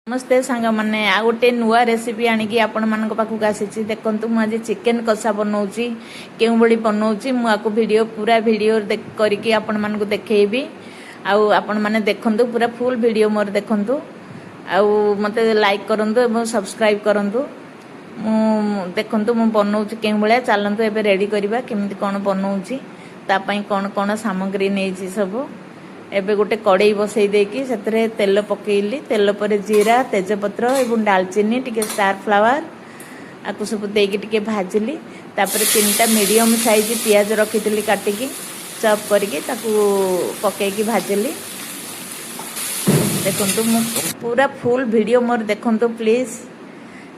ନମସ୍ତେ ସାଙ୍ଗମାନେ, ଆଉ ଗୋଟେ ନୂଆ ରେସିପି ଆଣିକି ଆପଣମାନଙ୍କ ପାଖକୁ ଆସିଛି। ଦେଖନ୍ତୁ, ମୁଁ ଆଜି ଚିକେନ୍ କଷା ବନାଉଛି। କେଉଁଭଳି ବନାଉଛି ମୁଁ ଆକୁ ଭିଡ଼ିଓ ପୁରା ଭିଡ଼ିଓ କରିକି ଆପଣମାନଙ୍କୁ ଦେଖେଇବି। ଆଉ ଆପଣମାନେ ଦେଖନ୍ତୁ, ପୁରା ଫୁଲ୍ ଭିଡ଼ିଓ ମୋର ଦେଖନ୍ତୁ ଆଉ ମୋତେ ଲାଇକ୍ କରନ୍ତୁ ଏବଂ ସବସ୍କ୍ରାଇବ୍ କରନ୍ତୁ। ମୁଁ ଦେଖନ୍ତୁ, ମୁଁ ବନାଉଛି କେଉଁ ଭଳିଆ। ଚାଲନ୍ତୁ, ଏବେ ରେଡ଼ି କରିବା କେମିତି କ'ଣ ବନାଉଛି, ତା ପାଇଁ କ'ଣ କ'ଣ ସାମଗ୍ରୀ ନେଇଛି ସବୁ। ଏବେ ଗୋଟେ କଡ଼େଇ ବସେଇ ଦେଇକି ସେଥିରେ ତେଲ ପକେଇଲି। ତେଲ ପରେ ଜିରା, ତେଜପତ୍ର ଏବଂ ଡାଲଚିନି, ଟିକେ ଷ୍ଟାର ଫ୍ଲାୱାର, ଆକୁ ସବୁ ଦେଇକି ଟିକେ ଭାଜିଲି। ତାପରେ 3ଟା ମିଡ଼ିୟମ୍ ସାଇଜ୍ ପିଆଜ ରଖିଥିଲି କାଟିକି ଚପ୍ କରିକି, ତାକୁ ପକେଇକି ଭାଜିଲି। ଦେଖନ୍ତୁ, ମୁଁ ପୁରା ଫୁଲ୍ ଭିଡ଼ିଓ ମୋର ଦେଖନ୍ତୁ ପ୍ଲିଜ୍।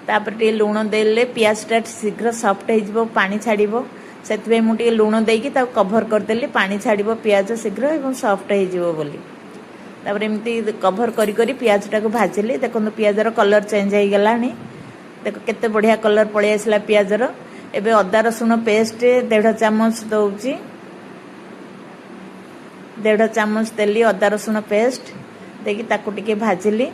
ତାପରେ ଟିକେ ଲୁଣ ଦେଲେ ପିଆଜଟା ଶୀଘ୍ର ସଫ୍ଟ ହେଇଯିବ, ପାଣି ଛାଡ଼ିବ। ସେଥିପାଇଁ ମୁଁ ଟିକେ ଲୁଣ ଦେଇକି ତାକୁ କଭର କରିଦେଲି, ପାଣି ଛାଡ଼ିବ ପିଆଜ ଶୀଘ୍ର ଏବଂ ସଫ୍ଟ ହେଇଯିବ ବୋଲି। ତାପରେ ଏମିତି କଭର କରି କରି ପିଆଜଟାକୁ ଭାଜିଲି। ଦେଖନ୍ତୁ, ପିଆଜର କଲର୍ ଚେଞ୍ଜ ହେଇଗଲାଣି। ଦେଖ, କେତେ ବଢ଼ିଆ କଲର୍ ପଳେଇ ଆସିଲା ପିଆଜର। ଏବେ ଅଦା ରସୁଣ ପେଷ୍ଟ 1.5 ଚାମଚ ଦେଉଛି। 1.5 ଚାମଚ ଦେଲି ଅଦା ରସୁଣ ପେଷ୍ଟ। ଦେଇକି ତାକୁ ଟିକେ ଭାଜିଲି।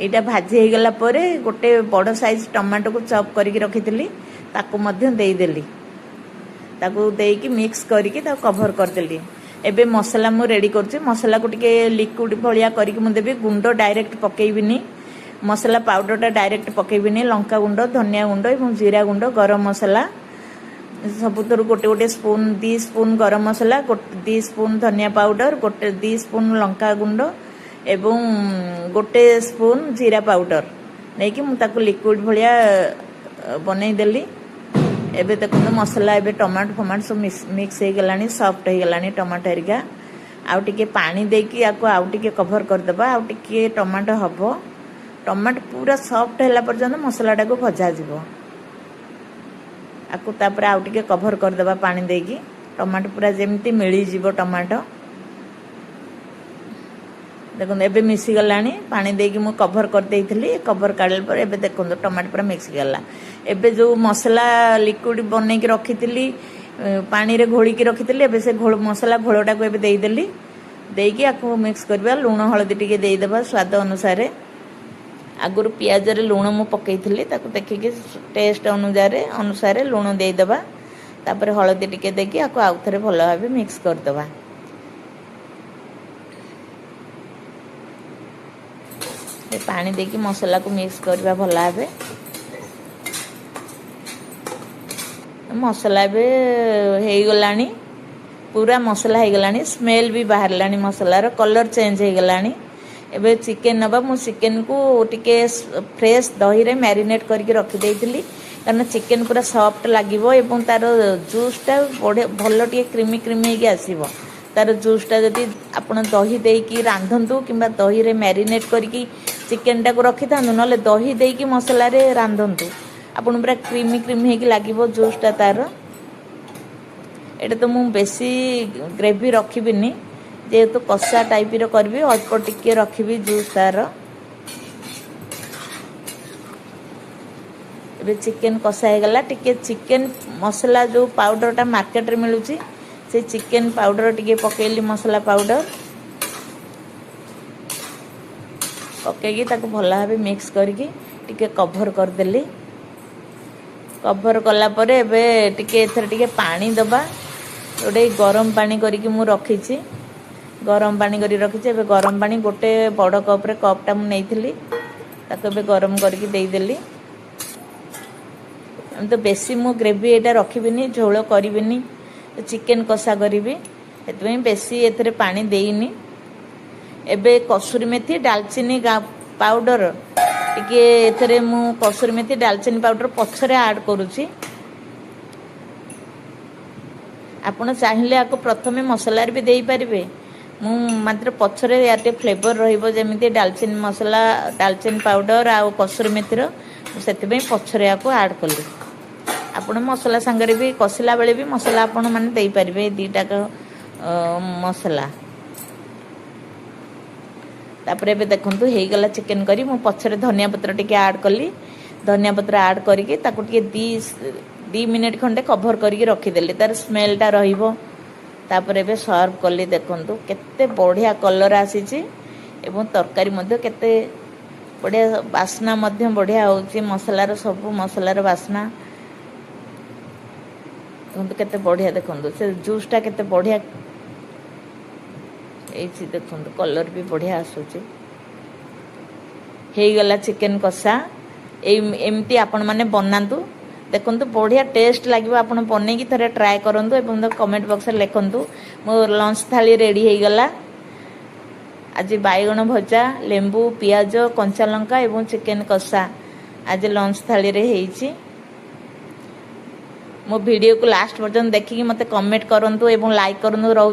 ଏଇଟା ଭାଜି ହେଇଗଲା ପରେ ଗୋଟେ ବଡ଼ ସାଇଜ୍ ଟମାଟୋକୁ ଚପ୍ କରିକି ରଖିଥିଲି, ତାକୁ ମଧ୍ୟ ଦେଇଦେଲି। ତାକୁ ଦେଇକି ମିକ୍ସ କରିକି ତାକୁ କଭର କରିଦେଲି। ଏବେ ମସଲା ମୁଁ ରେଡ଼ି କରୁଛି। ମସଲାକୁ ଟିକେ ଲିକ୍ୱିଡ଼ ଭଳିଆ କରିକି ମୁଁ ଦେବି, ଗୁଣ୍ଡ ଡାଇରେକ୍ଟ ପକେଇବିନି। ମସଲା ପାଉଡ଼ରଟା ଡାଇରେକ୍ଟ ପକେଇବିନି। ଲଙ୍କା ଗୁଣ୍ଡ, ଧନିଆ ଗୁଣ୍ଡ ଏବଂ ଜିରା ଗୁଣ୍ଡ, ଗରମ ମସଲା ସବୁଥିରୁ ଗୋଟେ ଗୋଟେ ସ୍ପୁନ୍, 2 ସ୍ପୁନ୍ ଗରମ ମସଲା, 2 ସ୍ପୁନ୍ ଧନିଆ ପାଉଡ଼ର, ଗୋଟେ 2 ସ୍ପୁନ୍ ଲଙ୍କା ଗୁଣ୍ଡ ଏବଂ 1 ସ୍ପୁନ୍ ଜିରା ପାଉଡ଼ର ନେଇକି ମୁଁ ତାକୁ ଲିକ୍ୱିଡ଼ ଭଳିଆ ବନେଇଦେଲି। ଏବେ ଦେଖନ୍ତୁ, ମସଲା ଏବେ ଟମାଟୋ ଫମାଟୋ ସବୁ ମିକ୍ସ ହେଇଗଲାଣି, ସଫ୍ଟ ହେଇଗଲାଣି ଟମାଟୋ ହେରିକା। ଆଉ ଟିକେ ପାଣି ଦେଇକି ଆକୁ ଆଉ ଟିକେ କଭର କରିଦେବା। ଆଉ ଟିକେ ଟମାଟୋ ହେବ। ଟମାଟୋ ପୁରା ସଫ୍ଟ ହେଲା ପର୍ଯ୍ୟନ୍ତ ମସଲାଟାକୁ ଭଜାଯିବ। ଆକୁ ତାପରେ ଆଉ ଟିକେ କଭର କରିଦେବା ପାଣି ଦେଇକି, ଟମାଟୋ ପୁରା ଯେମିତି ମିଳିଯିବ ଟମାଟୋ। ଦେଖନ୍ତୁ, ଏବେ ମିଶିଗଲାଣି। ପାଣି ଦେଇକି ମୁଁ କଭର କରିଦେଇଥିଲି। କଭର କାଢ଼ିଲା ପରେ ଏବେ ଦେଖନ୍ତୁ, ଟମାଟୋ ପୁରା ମିଶିଗଲା। ଏବେ ଯେଉଁ ମସଲା ଲିକ୍ୱିଡ଼ ବନେଇକି ରଖିଥିଲି, ପାଣିରେ ଘୋଳିକି ରଖିଥିଲି, ଏବେ ସେ ଘୋଳ ମସଲା ଘୋଳଟାକୁ ଏବେ ଦେଇଦେଲି। ଦେଇକି ଆକୁ ମିକ୍ସ କରିବା। ଲୁଣ ହଳଦୀ ଟିକେ ଦେଇଦେବା ସ୍ୱାଦ ଅନୁସାରେ। ଆଗରୁ ପିଆଜରେ ଲୁଣ ମୁଁ ପକେଇଥିଲି, ତାକୁ ଦେଖିକି ଟେଷ୍ଟ ଅନୁସାରେ ଲୁଣ ଦେଇଦେବା। ତାପରେ ହଳଦୀ ଟିକେ ଦେଇକି ଆକୁ ଆଉଥରେ ଭଲ ଭାବେ ମିକ୍ସ କରିଦେବା। ପାଣି ଦେଇକି ମସଲାକୁ ମିକ୍ସ କରିବା ଭଲ ଭାବେ। ମସଲା ଏବେ ହେଇଗଲାଣି, ପୁରା ମସଲା ହେଇଗଲାଣି। ସ୍ମେଲ୍ ବି ବାହାରିଲାଣି ମସଲାର, କଲର୍ ଚେଞ୍ଜ ହେଇଗଲାଣି। ଏବେ ଚିକେନ୍ ନେବା। ମୁଁ ଚିକେନ୍କୁ ଟିକେ ଫ୍ରେଶ୍ ଦହିରେ ମ୍ୟାରିନେଟ୍ କରିକି ରଖିଦେଇଥିଲି, କାରଣ ଚିକେନ୍ ପୁରା ସଫ୍ଟ ଲାଗିବ ଏବଂ ତାର ଜୁସ୍ଟା ବଢ଼ିଆ ଭଲ ଟିକେ କ୍ରିମି କ୍ରିମି ହେଇକି ଆସିବ। ତାର ଜୁସ୍ଟା ଯଦି ଆପଣ ଦହି ଦେଇକି ରାନ୍ଧନ୍ତୁ କିମ୍ବା ଦହିରେ ମ୍ୟାରିନେଟ୍ କରିକି ଚିକେନ୍ଟାକୁ ରଖିଥାନ୍ତୁ, ନହେଲେ ଦହି ଦେଇକି ମସଲାରେ ରାନ୍ଧନ୍ତୁ, ଆପଣ ପୁରା କ୍ରିମି କ୍ରିମି ହେଇକି ଲାଗିବ ଜୁସ୍ଟା ତାର। ଏଇଟା ତ ମୁଁ ବେଶୀ ଗ୍ରେଭି ରଖିବିନି, ଯେହେତୁ କଷା ଟାଇପ୍ର କରିବି, ଅଳ୍ପ ଟିକେ ରଖିବି ଜୁସ୍ ତାର। ଏବେ ଚିକେନ୍ କଷା ହେଇଗଲା। ଟିକେ ଚିକେନ୍ ମସଲା ଯେଉଁ ପାଉଡ଼ରଟା ମାର୍କେଟରେ ମିଳୁଛି, ସେ ଚିକେନ୍ ପାଉଡ଼ର ଟିକେ ପକେଇଲି। ମସଲା ପାଉଡ଼ର ପକେଇକି ତାକୁ ଭଲ ଭାବେ ମିକ୍ସ କରିକି ଟିକେ କଭର କରିଦେଲି। କଭର କଲା ପରେ ଏବେ ଟିକେ ଏଥିରେ ଟିକେ ପାଣି ଦେବା। ଗୋଟେ ଗରମ ପାଣି କରିକି ମୁଁ ରଖିଛି, ଗରମ ପାଣି କରି ରଖିଛି। ଏବେ ଗରମ ପାଣି ଗୋଟେ ବଡ଼ କପ୍ରେ କପ୍ଟା ମୁଁ ନେଇଥିଲି, ତାକୁ ଏବେ ଗରମ କରିକି ଦେଇଦେଲି। ତ ବେଶୀ ମୁଁ ଗ୍ରେଭି ଏଇଟା ରଖିବିନି, ଝୋଳ କରିବିନି, ଚିକେନ୍ କଷା କରିବି, ସେଥିପାଇଁ ବେଶୀ ଏଥିରେ ପାଣି ଦେଇନି। ଏବେ କସୁରୀ ମେଥି, ଡାଲଚିନି ପାଉଡ଼ର ଟିକେ ଏଥିରେ ମୁଁ କସୁରୀ ମେଥି, ଡାଲଚିନି ପାଉଡ଼ର ପଛରେ ଆଡ଼୍ କରୁଛି। ଆପଣ ଚାହିଁଲେ ଆକୁ ପ୍ରଥମେ ମସଲାରେ ବି ଦେଇପାରିବେ। ମୁଁ ମାତ୍ର ପଛରେ ୟାର ଟିକେ ଫ୍ଲେଭର ରହିବ ଯେମିତି ଡାଲଚିନି ମସଲା, ଡାଲଚିନି ପାଉଡ଼ର ଆଉ କସୁରୀ ମେଥିର, ମୁଁ ସେଥିପାଇଁ ପଛରେ ୟାକୁ ଆଡ଼୍ କଲି। ଆପଣ ମସଲା ସାଙ୍ଗରେ ବି କଷିଲା ବେଳେ ବି ମସଲା ଆପଣ ମାନେ ଦେଇପାରିବେ ଏ ଦୁଇଟାକ ମସଲା। ତାପରେ ଏବେ ଦେଖନ୍ତୁ, ହେଇଗଲା ଚିକେନ୍ କରି। ମୁଁ ପଛରେ ଧନିଆ ପତ୍ର ଟିକେ ଆଡ଼୍ କଲି। ଧନିଆ ପତ୍ର ଆଡ଼୍ କରିକି ତାକୁ ଟିକେ 2 ମିନିଟ୍ ଖଣ୍ଡେ କଭର କରିକି ରଖିଦେଲି, ତାର ସ୍ମେଲ୍ଟା ରହିବ। ତାପରେ ଏବେ ସର୍ଭ କଲି। ଦେଖନ୍ତୁ, କେତେ ବଢ଼ିଆ କଲର୍ ଆସିଛି। ଏବଂ ତରକାରୀ ମଧ୍ୟ କେତେ ବଢ଼ିଆ ବାସ୍ନା ମଧ୍ୟ ବଢ଼ିଆ ହେଉଛି ମସଲାର, ସବୁ ମସଲାର ବାସ୍ନା। ଦେଖନ୍ତୁ କେତେ ବଢ଼ିଆ, ଦେଖନ୍ତୁ ସେ ଜୁସ୍ଟା କେତେ ବଢ଼ିଆ ହେଇଛି। ଦେଖନ୍ତୁ, କଲର୍ ବି ବଢ଼ିଆ ଆସୁଛି। ହେଇଗଲା ଚିକେନ୍ କଷା। ଏଇ ଏମିତି ଆପଣମାନେ ବନାନ୍ତୁ, ଦେଖନ୍ତୁ ବଢ଼ିଆ ଟେଷ୍ଟ ଲାଗିବ। ଆପଣ ବନେଇକି ଥରେ ଟ୍ରାଏ କରନ୍ତୁ ଏବଂ କମେଣ୍ଟ ବକ୍ସରେ ଲେଖନ୍ତୁ। ମୋ ଲଞ୍ଚ ଥାଳି ରେଡ଼ି ହେଇଗଲା। ଆଜି ବାଇଗଣ ଭଜା, ଲେମ୍ବୁ, ପିଆଜ, କଞ୍ଚା ଲଙ୍କା ଏବଂ ଚିକେନ୍ କଷା ଆଜି ଲଞ୍ଚ ଥାଳିରେ ହେଇଛି। ମୋ ଭିଡ଼ିଓକୁ ଲାଷ୍ଟ ପର୍ଯ୍ୟନ୍ତ ଦେଖିକି ମୋତେ କମେଣ୍ଟ କରନ୍ତୁ ଏବଂ ଲାଇକ୍ କରନ୍ତୁ। ରହୁଛି।